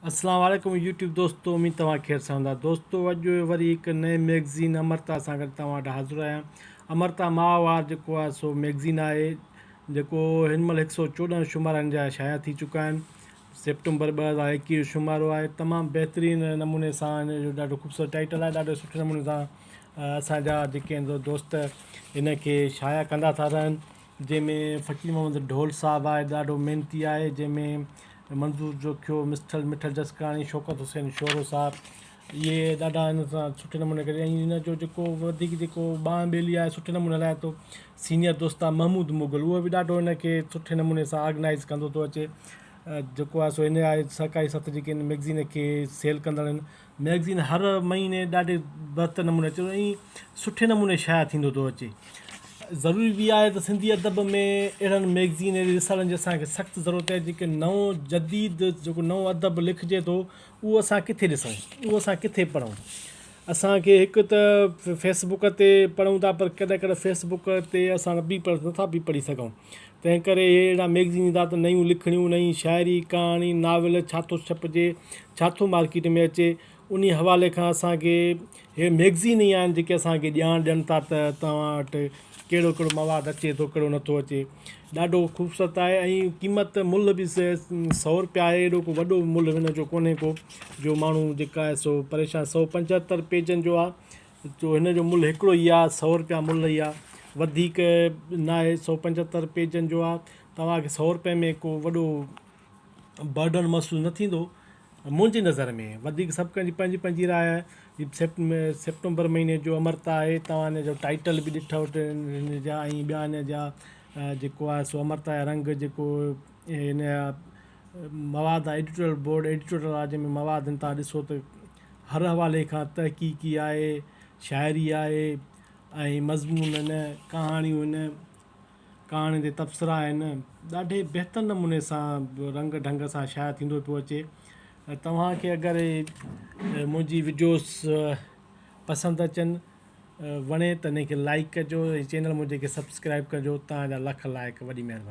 اسلام عليڪم يوٽيوب دوستو اميد توهان خير سان هوندا دوستو اڄ وري هڪ نئين ميگزين امرتا سان گڏ توهان وٽ حاضر آهيان امرتا ماهوار جيڪو آهي سو ميگزين آهي جيڪو هن مهل هڪ سو چوڏهن شمارا هن جا شايع ٿي چڪا آهن سيپٽمبر 2021 جو شمارو آهي تمام بهترين نموني سان هن جو ڏاڍو خوبصورت ٽائيٽل آهي ڏاڍو سٺي نموني سان اسان جا جيڪي آهن دوست هن کي شايع ڪندا ٿا رهن جنهن ۾ فقير محمد ڍول صاحب آهي ڏاڍو محنتي آهي جنهن ۾ منظور جوکيو مسٺل مٺل جسڪاڻي شوڪت حسين شورو صاحب اهي ڏاڍا هن سان سٺي نموني ڪري ۽ هن جو جيڪو وڌيڪ جيڪو ٻانهن ٻيلي آهي سٺي نموني هلائي ٿو سينيئر دوست آهي محمود مغل اهو به ڏاڍو هن کي سٺي نموني سان آرگنائز ڪندو ٿو اچي جيڪو آهي سو هن جا سرڪاري سطح جيڪي هن ميگزين کي سيل ڪندڙ آهن ميگزين هر مهيني ڏاڍي بهتر نموني اچي ٿو ۽ سٺي نموني شايع ٿيندو ٿو اچي. ضروري به آهي ته سنڌي ادب ۾ اهڙن ميگزين ۽ رسالن جي اسان کي سخت ضرورت آهي جيڪي نئون جديد جيڪو نئون ادب لکجي ٿو اهو اسان ڪٿي ڏسون اهو اسان ڪٿي پڙهون اسان کي هڪ ته فيس بڪ تي پڙهون ٿا پر ڪڏهن ڪڏهن فيس بڪ تي اسان به نٿا به پڙهي سگهون تنهن ڪري اهي اهڙا ميگزين ايندا ته نيون لکڻيون، نئين شاعري، ڪهاڻي، ناول ڇا ٿو ڇپجي، ڇا ٿو مارڪيٽ ۾ اچي، انهي حوالي کان اسان کي اهي ميگزين ئي آهن جيڪي اسان کي ڄاڻ ڏين ٿا ته توهان وٽ ڪهڙو ڪهڙو مواد اچي ٿو ڪهڙو نٿو اچي. ڏاڍو خوبصورت آهي ۽ قيمت ملهه به سئو رپيا آهي ايڏو ڪو وڏو ملهه هن جو ڪونهي ڪو جو ماڻهو جيڪا آهي سو پريشان 175 پيجن جو آهي جو هن جو ملهه هڪڙو ئي آهي سئو رپيا ملهه ئي آهي وڌيڪ ناهي 175 پيجن جو آهي توهان کي سئو رپئي ۾ ڪو وڏو برڊن محسوس نه ٿيندو منهنجي نظر ۾ وڌيڪ سڀ ڪنهن جي پنهنجي پنهنجي راء آهي هي سيپٽمبر مهيني جو امرتا آهي توهان هن جو ٽائيٽل به ڏٺو هن جا ۽ ٻيا هن جا جيڪو آهي سو امرتا جا رنگ جيڪو هن جا مواد آهي ايڊيٽوريل بورڊ ايڊيٽوريل آهي جنهن ۾ مواد آهن توهان ڏسو ته هر حوالي کان تحقيقي آهي، شاعري آهي ۽ مضمون آهن، ڪهاڻيون آهن، ڪهاڻين تي تبصرا آهن، ڏاڍي بهتر نموني سان رنگ ڍنگ سان شايع ٿيندو پيو اچي. توهان کي اگر منهنجي وڊيوز پسند اچن وڻي ته ان کي لائيڪ ڪجو ۽ چينل منهنجي کي سبسڪرائيب ڪجو توهان جا لک لائق وڏي مهرباني.